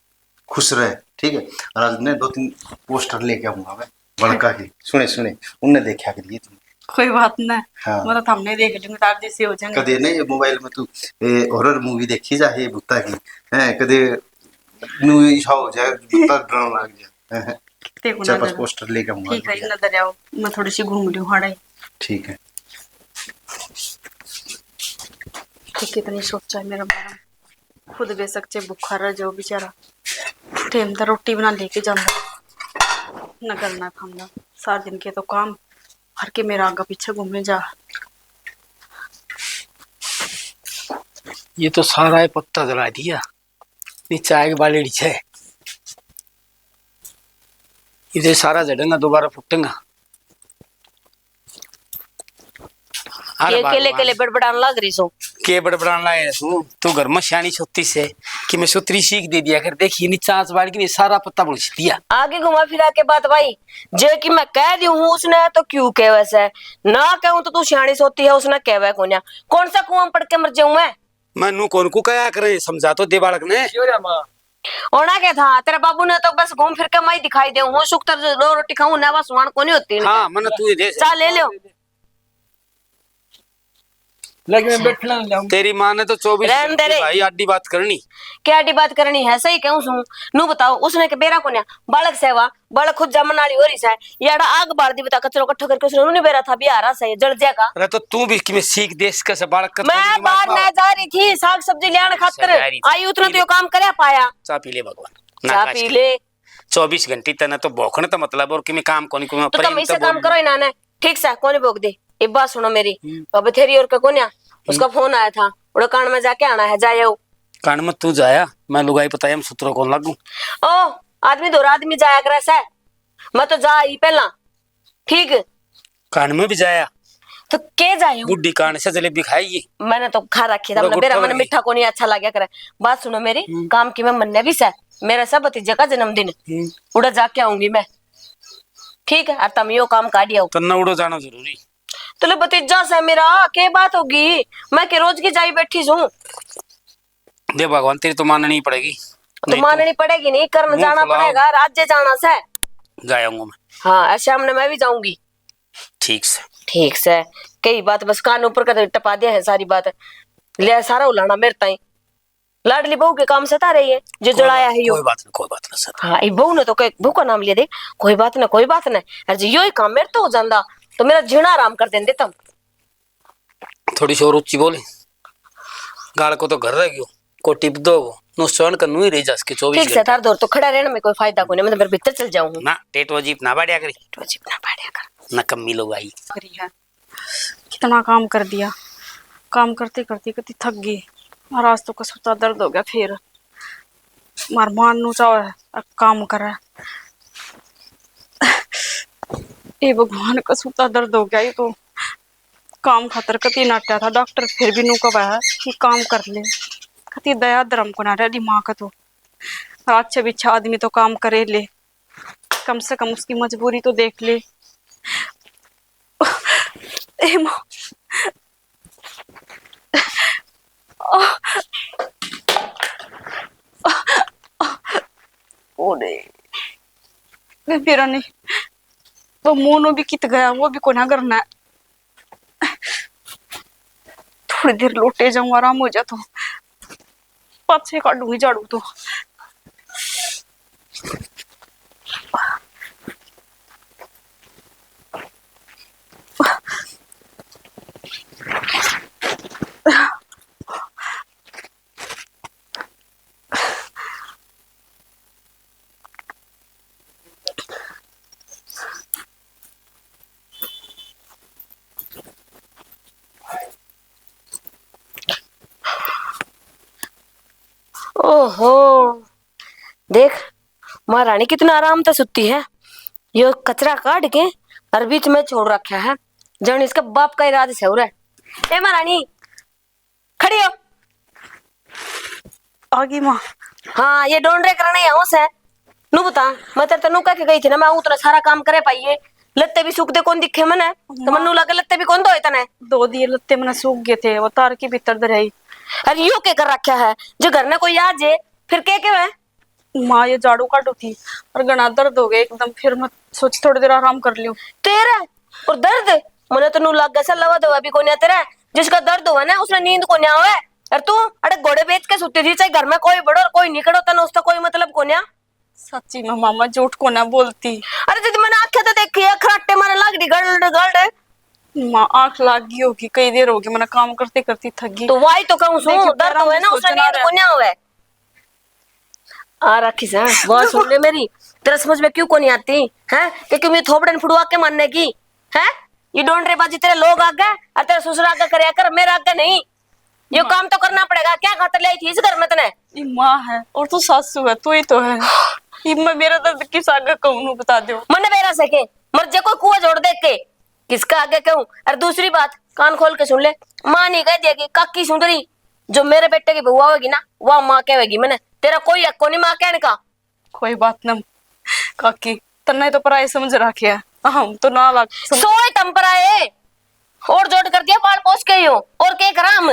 खुश रहे, ठीक है? और आज ने दो तीन पोस्टर लेके आऊंगा मैं बड़का की, सुने सुने, उनने देखा करिए तुम। कोई बात ना। हाँ। मतलब हमने देख लूंगी, तार जैसे हो जाएंगे। कदे नहीं मोबाइल में तू हॉरर मूवी देखी जा है भूता की, हैं? कदे न्यू ऐसा हो जाए, भूता डरने लग जाए, हैं? देखो चार पांच पोस्टर लेके आऊंगा। ठीक है, इतना दरियाओ, मैं थोड़ी सी घूम लूं हाड़ा ही। ठीक है। ठीक, कितनी सोचा है मेरा बारा। खुद बेशक चे भूखा रह जाओ बेचारा, टाइम तो रोटी बना लेके जांदा, न घर ना खांदा, सारा दिन के तो काम, हर के मेरा आगे पीछे घूमे जा। ये तो सारा ही पत्ता जला दिया, नीचे आग बालेड़ी छे, इधर सारा जड़ेगा, दोबारा फुटेगा। अरे के, केले, भगवान। केले बड़बड़ान लाग रही सो। के बड़बड़ान लाग रही सो? तू घर में सियाणी सोती से कि मैं सोतरी सीख दे दिया कर। देखिए, नी चांच बाड़ के सारा पत्ता बुलस दिया। आगे घुमा फिरा के बात भाई, जे कि मैं कह दी हूँ उसने तो क्यों कहवे से? ना कहूँ तो तू सियाणी सोती है, उसने कहवे कोन्या। कौन सा कुआं में पड़ के मर जाऊं मैं? मैं नू कौन को कहा करे, समझा तो दे बालक ने। क्यों रे माँ? होना क्या था? तेरे बाबू ने तो बस घूम फिर के मैं ही दिखाई दे हूँ, सुख तर दो रोटी खाऊं ना, बस वाण कोनी होती इनका। हाँ, मन तू ही दे। चाल ले लो। लेकिन मैं बैठना नहीं जाऊंगा। तेरी माँ ने तो चौबीस रहन दे घंटे रे। भाई आडी बात करनी। क्या आडी बात करनी है? सही कहूं सूं। नू बताओ, उसने के बेरा कोन्या, बालक सेवा, बालक खुद जमन वाली हो रही से, याड़ा आग बाल दी बता, कचरो इकट्ठो करके उसने नू नहीं बेरा था, बिहारा से जल जाएगा। अरे तो तू भी किमें सीख दे इसके से, बालक का मैं थोड़ी दिमाग बाहर में ना जा रही थी साग सब्जी लेने अच्छा, खातर, जा रही थी। आई उतना तो यो काम करया पाया। चाय पी ले भगवान, ना चाय काज पी के। ले। चौबीस घंटे तने तो भोखण तो मतलब और किमें काम कोनी, कोनी तो प्रेम तम इसे तो काम बोल। करो इन्हाने, ठीक से कोनी भोग दे। ये बात सुनो मेरी, हम्म। अब थेरी और का कोन्या, उसका हम्म। फोन आया था, उड़ा कान में जाके आना है, जाए आओ। कान में तू जाया, मैं लुगाई पता हम सुतरो कौन लागू। ओ, आदमी दो आदमी जाया करे से, मैं तो जा ही पहला, ठीक। कान में भी जाया। तो के जाए हूँ? बुढ़ी कान से जलेबी खाएगी। मैंने तो खा रखी था, पूरा मैंने बेरा गुट्ठा मन भर मीठा कोनी अच्छा लग्या करे। बात सुनो मेरी, हम्म। काम की मैं मन्ने भी से, मेरा सब भतीजे का जन्मदिन, हम्म। उड़ा जाके आऊंगी मैं, ठीक है? और तम यो काम काढ़ी आओ। तन्ने उड़ो जाना जरूरी। तो ले भतीजा से मेरा, के बात होगी? मैं के रोज की जाई बैठी सूं। दे भगवान, तेरी तो माननी पड़ेगी। तो नहीं तो माननी पड़ेगी नहीं, करन मुंह जाना फुलाओ। पड़ेगा, राज्य जाना से। जा आऊंगा मैं। हाँ, शाम ने मैं भी जाऊंगी। ठीक से। ठीक से। कई बात बस कान ऊपर कर टपा दिया है सारी बात। ले सारा उलाना मेरे ताई। लाडली बहू के काम सता रही है, जो कोई जड़ाया बात, है यो। कोई बात नहीं, कोई बात नहीं सर। हाँ, ये बहू ने तो कह, बहू का नाम लिया दे, कोई बात ना, कोई बात ना। अरे जी, यो ही काम मेरे तो हो जाता, तो मेरा जीना आराम कर देंदे तुम। थोड़ी सी और ऊंची बोले, गाल को तो घर रह गयो, को टिप दो वो, नु सहन का नु ही रह जा सके चौबीस ठीक से घंटे। तार दौर तो खड़ा रहने में कोई फायदा कोनी, मैं तो फिर भीतर चल जाऊं हूँ। ना, टेटवा जीप ना बाड़िया करी। टेटवा जीप ना बाड़िया कर। नकम्मी लोग आई। करी है। कितना काम कर दिया, काम करते करते कति थक गई। और आज तो कसूता दर्द हो गया फिर। मार मान नु चाहे अब काम करे। ए भगवान, कसूता दर्द हो गया ये तो। काम खातर कति नाट्या था डॉक्टर, फिर भी नु कहा है कि काम कर ले। कति दया धर्म को ना रह ली माँ का तो। और अच्छा भी अच्छा आदमी तो काम करे ले, कम से कम उसकी मजबूरी तो देख ले। ए माँ। ओरे, मैं फिर नहीं, वो मोनो भी कित गया, वो भी कोना करना है। थोड़ी देर लोटे जाऊं, आराम हो जा तो पाछे काढूंगी झाड़ू तो। ओहो, देख, महारानी कितना आराम तै सुती है। यो कचरा काट के और बीच में छोड़ रखा है, जण इसके बाप का ही राज से हो रहा है। ए महारानी, खड़ी हो। आ गई माँ। हाँ, ये डोंडरे करने यहाँ से। नु बता, मैं तेरे तै नु कह के गई थी ना, मैं आऊँ तो ना सारा काम करे पाइए। लत्ते भी सूखते कौन दिखे मने, तो मन्नू लगे लत्ते भी कौन धोए तने। दो दिए लत्ते मने सूख गए थे, वो तार के भीतर धराई। अरे यो के कर रखा है, जो घर में कोई आ जे, फिर के के है? माँ, ये झाड़ू काटू थी और घना दर्द हो गया एकदम, फिर मैं सोची थोड़ी देर आराम कर लूं। तेरा और दर्द, मने तो नू लागे से लवा दवा भी कोन्या तेरा। जिसका दर्द हुआ ना, उसने नींद कोन्या आवे। और तू अड़े घोड़े बेच के सुती थी, चाहे घर में कोई बड़ो और कोई निकड़ो, तने उसका कोई मतलब कोन्या। सच्ची में मामा, झूठ कोना बोलती। अरे जद मैंने आंखें तो देखी है, खराटे मारे लाग रही गड़ गड़। माँ, आंख लाग गई होगी, कई देर होगी, मैंने काम करते करते थक गई। तो वही तो कहूँ सू, देखिए, दर्द पैरां हुआ में ना, उसने सोचना नींद रहा। कोन्या आवे। आ रखी से, बात सुन ले मेरी। तेरा समझ में क्यों कोनी आती, हैं? क्योंकि मैं थोपड़न फुड़वा के मानने की, हैं? ये डोंडरेबाजी तेरे लोग आगे और तेरे ससुर आगे करया कर, मेरा आगे नहीं। यो माँ। काम तो करना पड़ेगा। क्या खातर ले आई थी इस घर में तने? ये माँ है और तू सासू है, तू ही तो है। ये मैं मेरा दर्द किस आगे कहूँ, नू बता दो। मन्ने बेरा से के, मर जे कोई कुआ जोड़ दे के। किसका आगे कहूं? और दूसरी बात, कान खोल के सुन ले, माँ नहीं कह दिया कि काकी सुंदरी, जो मेरे बेटे की बहू आवेगी ना, वह माँ कहेगी। मैंने तेरा कोई हक कोनी माँ कहने का। कोई बात ना काकी, तन्ने तो पराए समझ रखे है, हम तो ना लाग समझ। सोए तम पराए, और जोड़ कर दिया पाल पोस के ही हो, और के करा हम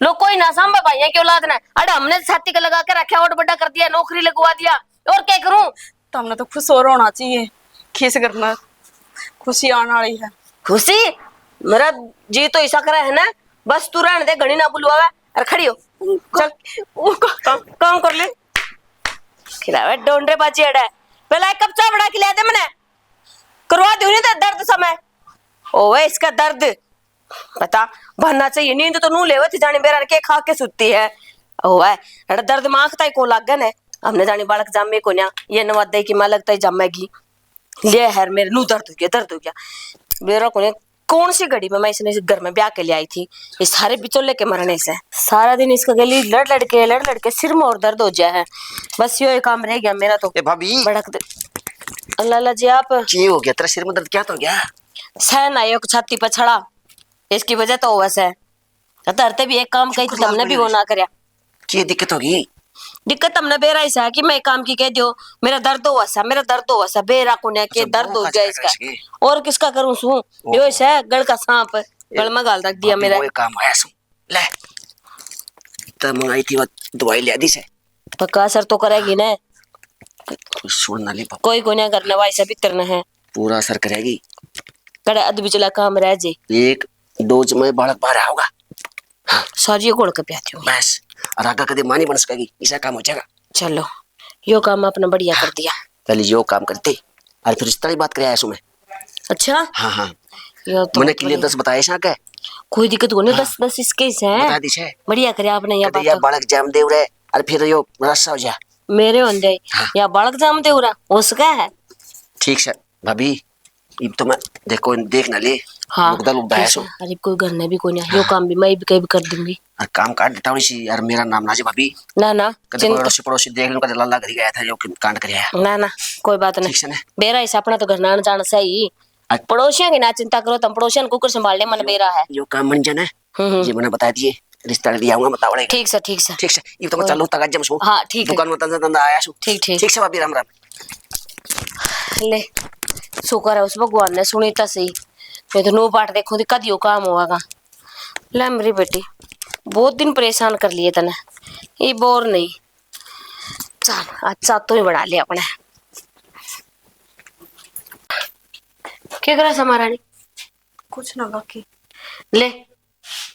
लोग? कोई ना सांभे भाइयों की औलाद ने। अरे हमने छाती के लगा के रखा, और बड़ा कर दिया, नौकरी लगवा दिया, और क्या करूं? तो हमने तो खुश और होना चाहिए कि इस घर में खुशी आने वाली है। खुशी? मेरा जी तो ऐसा करे है ना, बस तू रहने दे, घणी ना बुलवावे। अरे खड़ी हो, चल, वो का- काम, काम कर ले। खिलावे डोंडरे बाजी अड़ा। पहला एक कप चाय बना के ले दे मने, करवा दूं नहीं तो दर्द समय। ओए इसका दर्द पता बनना चाहिए। नींद तो नू लेवे थी, जाने बेरा के खा के सुती है। ओए, अरे दर्द में आंख ताई को लागे ने। हमने जानी बालक जामे को न्या, ये नवादे की मालक ताई जामेगी। ले हर मेरे नू दर्द हो गया, दर्द हो गया। बेरा कोने कौन सी घड़ी में मैं इसने इस घर में ब्याह के ले आई थी, ये सारे बिचोले के मरने से। सारा दिन इसका गली लड़ लड़ के, लड़ लड़ के सिर में और दर्द हो गया है। बस यो ही काम रह गया मेरा तो। ए भाभी। भड़क दे। अल्लाह अल्लाह जी आप। की हो गया तेरा सिर में दर्द, क्या तो हो गया? सहन आयो छाती पे छड़ा, इसकी वजह तो हुआ से। धरते भी एक काम कही थी, तुमने भी वो ना करया। की दिक्कत होगी? दिक्कत हमने बेरा ही सा कि मैं काम की कह दियो, मेरा दर्द हुआ सा, मेरा दर्द हुआ सा, बेरा को ने के अच्छा, दर्द हो गया इसका। और किसका करूं सू? यो से गल का सांप, गल में गाल रख दिया मेरा। वो एक काम आया सू। ले। तब मंगाई थी वो दवाई ले दी से। पक्का असर तो करेगी ने। कोई सुन ना ले पापा। कोई कोई ना करने वाला से भीतर न है। पूरा असर करेगी। कड़े अध बिचला काम रह जे। एक डोज में बालक बाहर आओगा। हाँ। सारी घोल के पिया दियो। बस। और आगे कदे माँ नहीं बन सकेगी, इसा काम हो जाएगा। चलो, यो काम आपने बढ़िया कर दिया। पहले यो काम करते, और फिर रिश्ता की बात करे आया सू मैं। अच्छा? हाँ, हाँ। यो तो मैंने किले बढ़िया। दस बताए सा के? कोई दिक्कत कोनी, हाँ। दस, दस इसके ही से हैं। बता दी से। बढ़िया करे आपने या कदे बात या तो। बालक जाम देव रे, और फिर यो रास्ता हो जा। मेरे होंदे हाँ। या बालक जाम देव रा, हो सके है। ठीक से भाभी, इब तो मैं देखो, देख ना ले, हाँ, लुकदा लुकदा है ठीक सो। है। अरे कोई घर ने भी कोई नहीं, यो हाँ। काम भी मैं भी कहीं भी कर दूंगी। और काम काट देता हूँ इसी, यार मेरा नाम ना जी भाभी। ना, ना, कदे कोई चिंता अड़ोसी पड़ोसी देख लूं, कदे लाला घर ही गया था, यो कांड कर आया। ना, ना, कोई बात नहीं। ठीक से ना? बेरा इस अपना तो घर ना आना जाना सही। अच्छा। पड़ोसियों की ना चिंता करो तुम, पड़ोसियों ने कुकर संभाल ले, मन यो, बेरा है। यो काम बन जाना। हम्म, हम्म। ये मैंने बता दिए, रिश्ता ले आऊंगा, बताओ रे। ठीक से, ठीक से। ठीक से, ये तो मैं कोई चलूं, तक जम सो। हाँ, ठीक है। दुकान में तंजा तंदा आया सो। ठीक, ठीक। ठीक से भाभी, राम राम। ले, शुक्र है उस भगवान ने सुनी तो सही। मैं तो नो बाट देखूं थी, कद यो काम होगा। ले मेरी बेटी, बहुत दिन परेशान कर लिए तने, ये बोर नहीं। चल, आज चातो ही बना ले अपने। क्या करा सा महारानी? कुछ ना काकी। ले,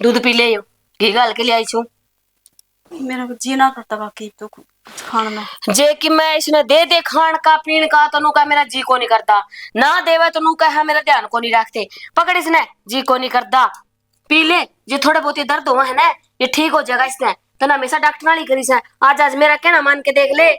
दूध पी ले यो, घी घाल के ले आई छू। मेरा जी ना करता काकी तो कुछ खाण में। जे कि मैं इसने दे दे खाण का पीण का, तो नू कह मेरा जी को नहीं करता, ना देवे तो नू कह मेरा ध्यान को नहीं रखते। पकड़ इसने, जी को नहीं करता, पी ले। जे थोड़े बहुत ये दर्द हुआ है ना, ये ठीक हो जाएगा इसने। तने हमेशा डॉक्टर वाली करी से, आज आज मेरा कहना मान के देख ले।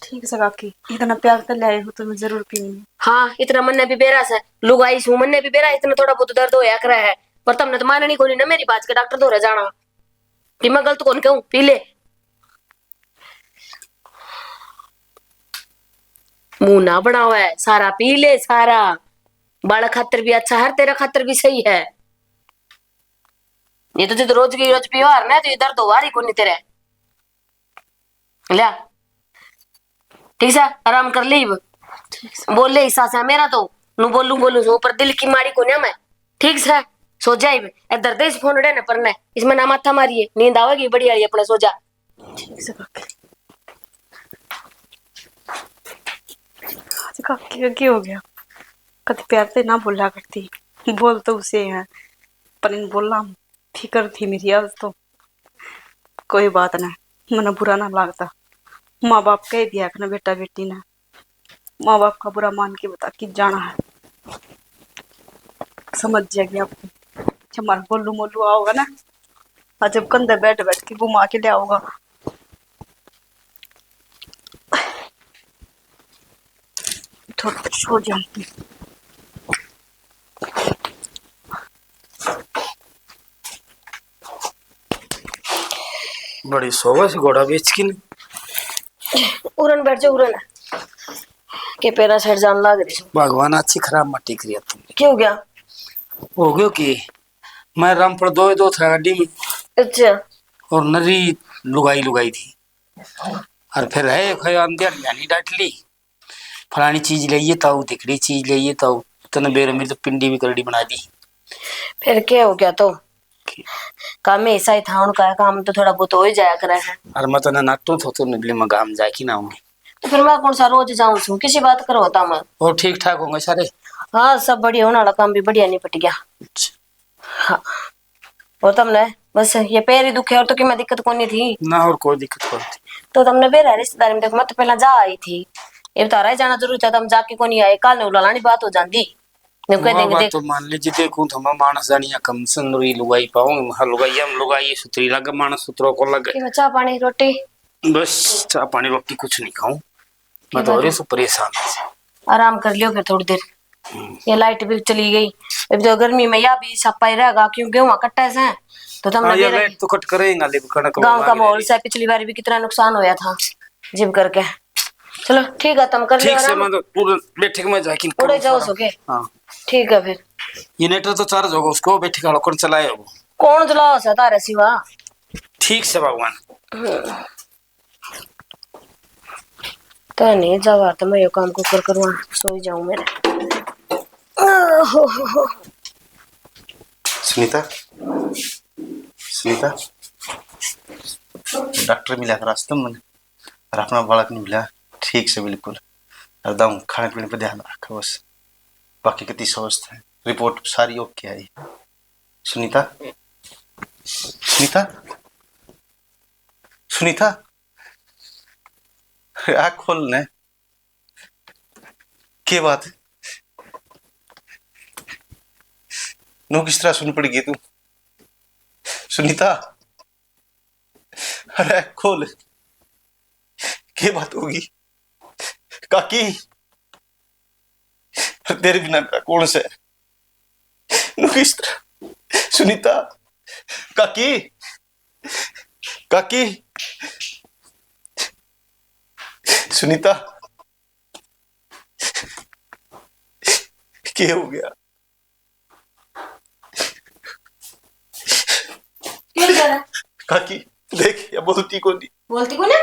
ठीक से काकी, इतना प्यार तो ले आए हो तो मैं जरूर पीऊंगी। हाँ, इतना मन ने भी बेरा से, लुगाई सू मन ने भी बेरा, इतना थोड़ा बहुत दर्द होया करे है, पर तुमने तो माननी कोनी ना मेरी बात के, डॉक्टर धोरे जाना। कि मैं गलत कौन कहूँ, पी ले। मुंह ना बनावे, सारा पी ले, सारा। बालक खातर भी अच्छा है, तेरा खातर भी सही है। ये तो जब रोज की रोज पीवार ना, तो ये दर्द होवा रही कोनी तेरे। लिया, ठीक से, आराम कर ले इब। ठीक से। बोले हिस्सा से मेरा तो, नू बोलूं बोलूं सो, पर दिल की माड़ी कोन्या मैं। ठीक से, सो जा इब। ए, धर दे इस फोन डे न पर ने, इसमें ना माथा मारिए, नींद आवेगी बढ़िया वाली अपने, सो जा। ठीक से काकी। आज काकी का क्या हो गया? कद प्यार से ना बोला करती, बोल तो उसे है, पर इन बोला फिकर थी मेरी आज तो। कोई बात ना, मने बुरा ना लागता। माँ बाप कह दिया कि ना बेटा बेटी ने, माँ बाप का बुरा मान के बता कि जाना है। समझ जाएगी आपको। जब हमारा गोलू मोलू आओगा ना, और जब कंधे बैठ बैठ के घुमा के ले आओगा, थोड़ा सो जाऊंगी। बड़ी सोवे से घोड़ा बेच के न। उरन बैठ जा, उरन। के पैरा सड़ जान लाग रही। भगवान अच्छी खराब मट्टी करी तुमने। क्यों गया? हो गयो कि मैं रामपुर दो दो था गाड़ी में। अच्छा। और नरी लुगाई लुगाई थी। और फिर है खया अंधेर जानी डांट ली। फलानी चीज लाइए ताऊ, धिकड़ी चीज लाइए ताऊ, तने बेरे मेरी तो पिंडी भी करड़ी बना दी। फिर क्या हो गया तो? काम ऐसा ही था उनका, काम तो थोड़ा बहुत हो ही जाया करे है। अरे मैं तने नाटू थो, तू निबली में गाम जाके ना आऊंगी। तो फिर मैं कौन सा रोज जाऊं छू? किसी बात करो होता मैं। और ठीक ठाक होंगे सारे? हाँ, सब बढ़िया होने वाला, काम भी बढ़िया निपट गया। अच्छा। हाँ। और तुमने बस ये पैर ही दुखे और तो किमें दिक्कत कोनी थी? ना, और कोई दिक्कत कोनी थी। तो तुमने बेरा रिश्तेदारी में देखो, मैं तो पहला जा आई थी। ये बता रहा है जाना जरूरी था, तुम जाके कोनी आए, काल ने उलालानी बात हो जाती। नुके माँ देंगे बात देख। तो मान लीजिए, देखूं तो मैं मानस जानिया कम से नरी लुगाई पाऊंगी। हाँ, लुगाई हम लुगाई सुतरी लगे, मानस सुतरो को लगे। कि मैं चाह पानी रोटी? बस चाह पानी रोटी कुछ नहीं खाऊं। मैं तो और से परेशान हूँ। आराम कर लियो फिर थोड़ी देर। हम्म। ये लाइट भी चली गई। अब तो गर्मी में या भी सप्पा ही रहेगा, क्यों गेहूं कट्टा से। तो तुम हाँ, ये लाइट तो कट करेंगे, लेकिन कणक गांव का माहौल से पिछली बार भी कितना नुकसान होया था जिब करके। चलो ठीक है, तुम कर ठीक से। मैं तो पूरे बैठक में जाके उड़े जाओ सो के। हाँ। ठीक है फिर। ये नेटर तो चार्ज होगा, उसको बैठक वाला कौन चलाए हो? कौन चलाओ सा तारे सिवा? ठीक से भगवान। हम्म। तो नहीं जावा तो मैं यो काम को कर करूँ, सोई जाऊं मेरे। सुनीता, सुनीता, डॉक्टर मिला था रास्ते में, और अपना बालक नहीं मिला ठीक से बिल्कुल। और दाऊ खाने पीने पे ध्यान रखा बस। बाकी कितनी स्वस्थ है, रिपोर्ट सारी ओके आई। सुनीता, सुनीता, सुनीता, आँख खोल ने। के बात? नू किस तरह सुन पड़ गई तू? सुनीता, अरे खोल, के बात होगी? काकी, तेरे बिना मेरा कौन से? नू किस तरह? सुनीता, काकी, काकी, सुनीता, के हो गया? क्यों बेचारा? काकी, देख, ये बोलती कोनी। बोलती कोनी?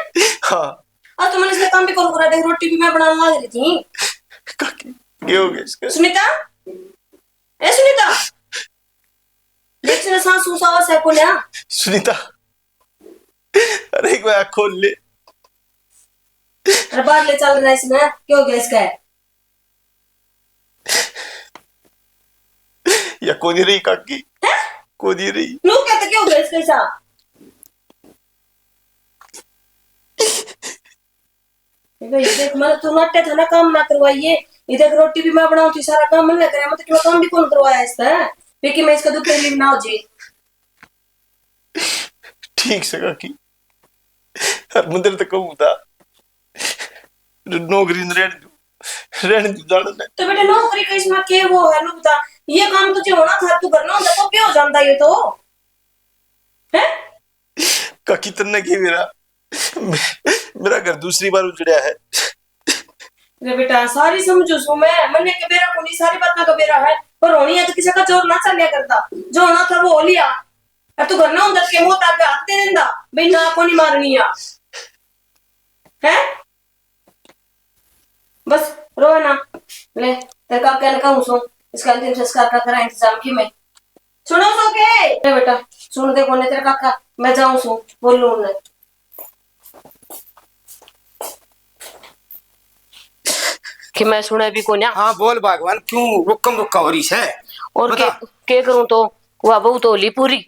हाँ। और तुमने इसलिए काम भी कौन करा? देख, रोटी भी मैं बनाने लग रही थी। काकी, ये हो गया इसका। सुनीता, ए सुनीता, देख, इसने सांस सूंस आवाज है कोन्या? सुनीता, अरे एक बार आँख खोल ले। अरे बाहर ले चल रहा है इसने, क्या हो गया इसका? या कोनी रही काकी, हैं? कोनी रही। नू कहते क्यों गए इसके साथ? ये देख, मैं तो नाटे था ना, काम ना करवाइए। ये देख, रोटी भी मैं बनाऊं थी, सारा काम मैंने कराया, मैं तो क्यों काम भी कौन करवाया इसका? क्योंकि मैं इसका दुख तकलीफ ना हो जी। ठीक से काकी, हरमंदर तो कहूँ था, नौकरी न रहने दो, रहने दो, जाने दे। तो बेटा, नौकरी का इसमें के वो है, नु बता, ये काम तुझे होना था, तू करना होता तो क्या हो जाता ये तो, हैं? काकी, तन्ने के मेरा, मेरा घर दूसरी बार उजड़या है। रे बेटा, सारी समझू सू मैं, मन्ने के बेरा कोनी, सारी बातां का बेरा है, पर होनी है तो किसी का जोर ना चलिया करता, जो होना था वो हो लिया। और तू घर ना होंदा तो के मौत आगे हाथ दे देंदा, भाई ना कोनी मारनी आ। हैं? बस रोए ना। ले, तेरे काका ने कहूं सो, इसका अंतिम संस्कार का करा इंतजाम की मैं। सुनो सो के? ले बेटा, सुन दे कोने तेरे काका, मैं जाऊं सू, बोलूं उन्हें। कि मैं सुने भी कोन्या। हाँ, बोल भगवान, क्यों रुकम रुका हो रही है? और बता। के, के करूं तो, वा बहू तो होली पूरी।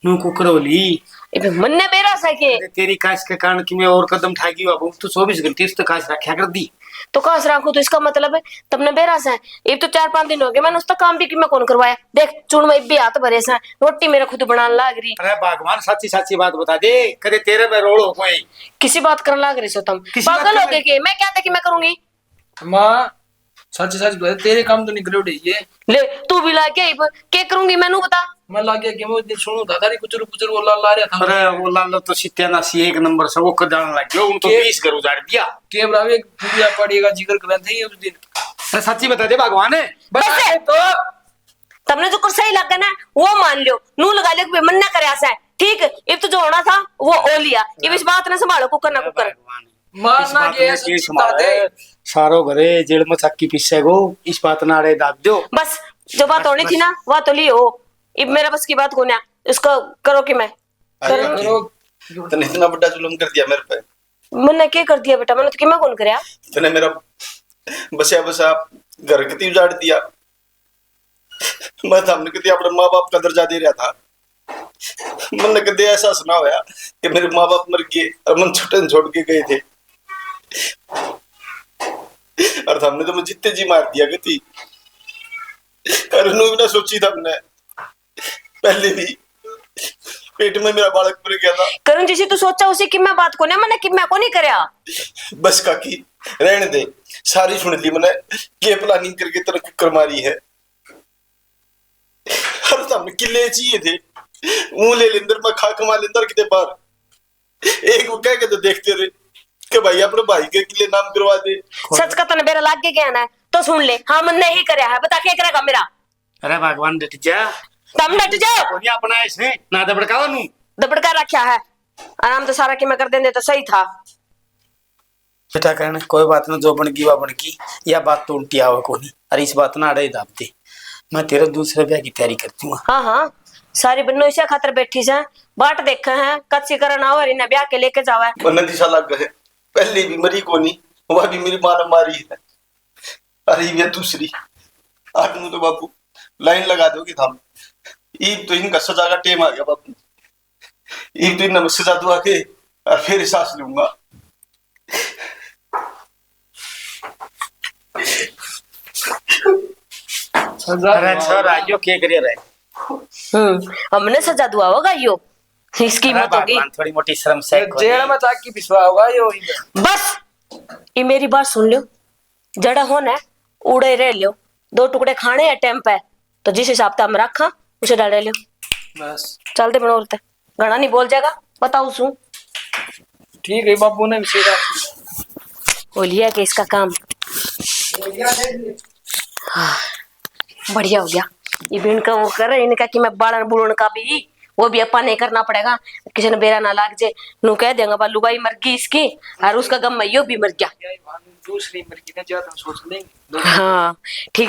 नू कुकर होली। इबे मन्ने बेरा सा के। अरे, तेरी कास के कारण कि मैं और कदम ठा गई, वा बहू तो चौबीस घंटे उस तक कास रखा कर दी। तो कास राखो तो इसका मतलब है, तमने बेरा सा है। इब तो चार पांच दिन हो गए, मैंने उसका काम भी कि मैं कौन करवाया। देख, चूड़ में इब भी हाथ भरे सा, रोटी मेरा खुद बनाने लाग रही। अरे भगवान, साची साची बात बता दे, कदे तेरे में रोल हो कोई? किसी बात करने लाग रही सो तुम? किसी बात पागल हो करने गए के? मैं क्या था कि मैं करूंगी? माँ, सच सच बता, तेरे काम तो नहीं करे उठे ये। ले, तू भी लाग गया इब, के करूंगी मैं, नू बता। मैं लाग गया कि मैं उस दिन सुनू था, थारी कुचर कुचर वो लाल ला रहा था। अरे, वो लाल तो सित्या ना सी एक नंबर से, वो कदान लग गयो, उन तो के बीस घर उजाड़ दिया। के बराबर एक बुढ़िया पड़ेगा जिक्र करा थे उस दिन। अरे, सच्ची बता दे भगवान। बता बस। दे तो। तमने जो कुछ सही लगे ना, वो मान लो, नू लगा ले, मन ना करया से, ठीक? इब तो जो होना था, वो हो लिया। इब इस बात ने संभालो, कुकर ना अरे कुकर। भगवान। मारना इस बात के ने ऐसा के चिपका संभाले? दे। सारो घरे जेल में चक्की पीसेगो, इस बात ना अड़े दाब दो। बस, जो बात बस, होनी थी बस। ना, वह तो ली हो। इब मेरे बस की बात कोन्या, इसको करो कि मैं अरे, करूँ? करो। तने इतना बड़ा जुल्म कर दिया मेरे पे। मैंने क्या कर दिया बेटा? मैंने तो किमा कौन करया? तने मेरा बसा बसा घर कती उजाड़ दिया। मैं तो हमने कती अपने माँ बाप का दर्जा दे रहा था। मन्ने कदे एहसास ना होया कि मेरे माँ बाप मर गए और मन छोटे छोड़ के गए थे। और हमने तो मैं जितने जी मार दिया गति। अरे नू भी ना सोची था हमने। पहले भी पेट में मेरा बालक मर गया था। करण, जिसे तू सोचा उसे कि मैं बात कोने, मैंने कि मैं को नहीं करया। बस काकी, रहने दे, सारी सुन ली मैंने। के प्लानिंग करके तेरे कुकर मारी है। अरे सामने किले चाहिए थे, वो ले लेंदर, मैं खा कमा लेंदर किते बाहर। एक वो कह के तो देखते रहे कि भाई अपने भाई के किले नाम करवा दे। सच का तने बेरा लाग के गया ना, तो सुन ले, हाँ, मन नहीं करया है, बता के करेगा मेरा। अरे भगवान डट जा। तम डट जाओ। कोनी अपना ऐसे ना दबड़काओ नू। दबड़का रखा है, आराम तो सारा कि मैं कर देंदे तो सही था। बेटा करण, कोई बात ना, जो बन गई वा बन गई, या बात तो उल्टी आवे कोनी। अरे इस बात ना अड़े दाब दे, मैं तेरे दूसरे ब्याह की तैयारी कर दूंगा। हाँ हाँ, सारी बन्नो इसे खातर बैठी से, बाट देखे हैं, कच्ची करण आओ और इन्हें ब्याह के लेके जावे। मन्ने दिशा लग गए, पहली भी मरी कोनी, वह भी मेरी माँ ने मारी है। अरे ये दूसरी, आज नू तो बापू लाइन लगा दोगे थाम। ईब तो इनका सजा का टेम आ गया बापू। ईब तो इन्हें सजा दुआ के और फिर सांस लूंगा। सजा अरे दो। छोरा, यो के करे रे? हम्म, हमने सजा दुआ होगा यो। इसकी अरे मौत होगी। भगवान, थोड़ी मोटी शर्म से ये करो। जेल में जाके पिसवा होगा यो। बस, ये मेरी बात सुन लो। जड़ा हो ना, उड़े रह लो। दो टुकड़े खाने हैं टाइम पे, तो जिस हिसाब से हम रखा, उसे डाल लो। बस। चलते बनो औरतें। घणा नहीं बोल जाएगा, बताऊ सू। ठीक है, बाबू ने भी सीधा। हो लिया कि इसका काम। हाँ, बढ़िया हो गया। ये भी इनका वो कर रहे, इनका कि मैं बालन बुलन का भी, वो भी अपा नहीं करना पड़ेगा। किसी ने बेरा ना लाग जे, नू कह देंगे, "बा, लुगाई मर गई इसकी, और उसका गम में यो भी मर गया।" दूसरी मर गई ना, ज्यादा सोच लेंगे। हाँ, ठीक।